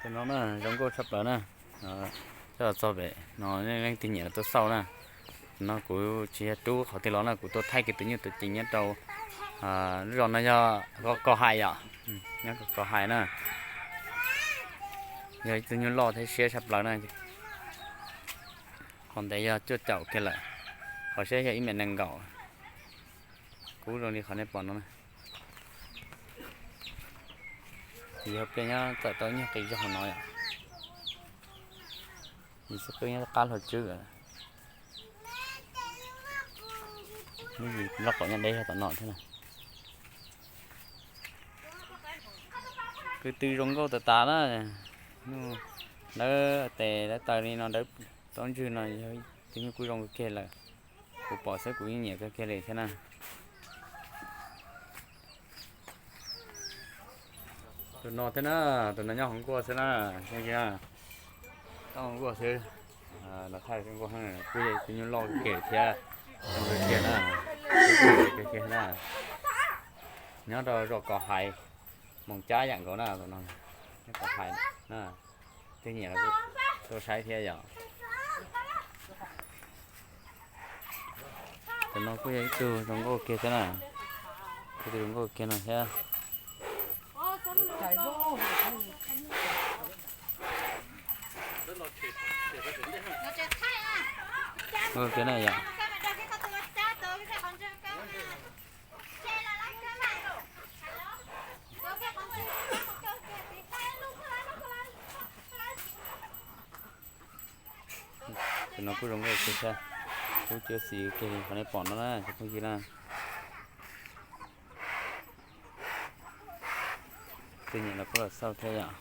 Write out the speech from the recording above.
Tus no na zoo nkauj tshaj plaws na. Coj los txog pem no leej twg nyiam los tuaj xauj na. No kuv tsis yog rub qhov twg los na, kuv tuaj thaij kiag tus nyuj tus cees nyob rau lub zos no yog Kos Hais yom. Nyob Kos Hais na. Yog ib tug nyuj loj thiab siab tshaj plaws na. Qhov ntev yog cuaj caum kiag lawm, qhov siab yog ib mev nees nkaum. Kub zoo li qhov nej pom no na. Yog pliag nyob txawm tau nyuag qis zog no yom. Yus xub qwb nyob qab hlau tswb. Lub qaum nyob deb yog tom no thiab na. Kwv tw zoo nkauj tas tas na. Dawb tes dawb taw li no, dawb tau ntswg no yog tus nyuj kuj zoo kawg kiag lawm. Kuv pom xwb kuv yeej nyiam kawg kiag li thiab na. Tus no thiab na, tus no nyob hauv nkuaj xwb na, nyob nkuaj xwb. Los thaij nkuaj, kuj yog tus nyuj loj kawg thiab, zoo kawg kiag na, kawg kiag na. Nyob rau zos Kos Hais, Moos Cab yam nkaus na, tus no nyob Kos Hais na. Twg nyiam los tuaj saib thiab yom. Tus no kuj yog ib tug zoo nkauj kiag thiab na, ib tug zoo nkauj kiag no thiab. Zoo nkauj kiag na yom. Tus no kuj zoo nkauj kiag thiab, kub cuab xim kiag li qhov nej pom no na cov phooj ywg na. Twg nyiam los kuj los xauj thiab yom.